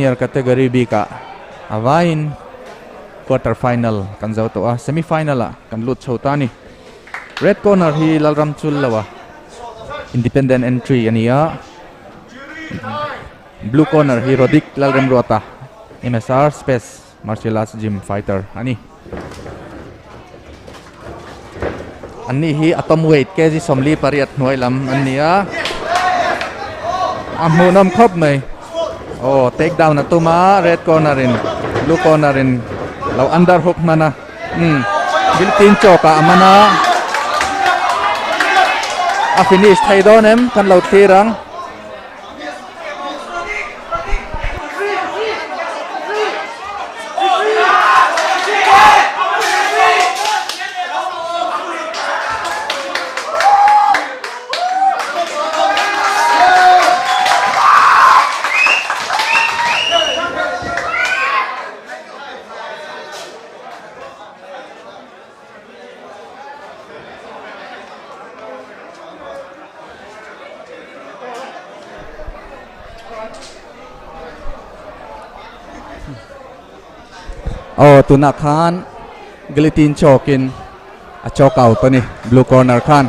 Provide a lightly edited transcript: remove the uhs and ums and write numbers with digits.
Senior category bikah a vaiin quarter final kan zo tawh a, semi final ah kan lut chho ta a ni. Red corner hi Lalram chul lo a, independent entry a ni a, blue corner hi Rodik Lalremruata, MSR Space Martial Arts Gym fighter a ni. Anni hi atom weight kg 48 hnuai lam an ni a, a hmuhnawm khawp mai. Aw take down a tum a red corner in blue corner in lo under hook hman a umm building chawk ah a man a, a finish thei dawn em kan lo thlir ang. Aw tunah khan Gilitin chawkin a choke out a ni blue corner khan.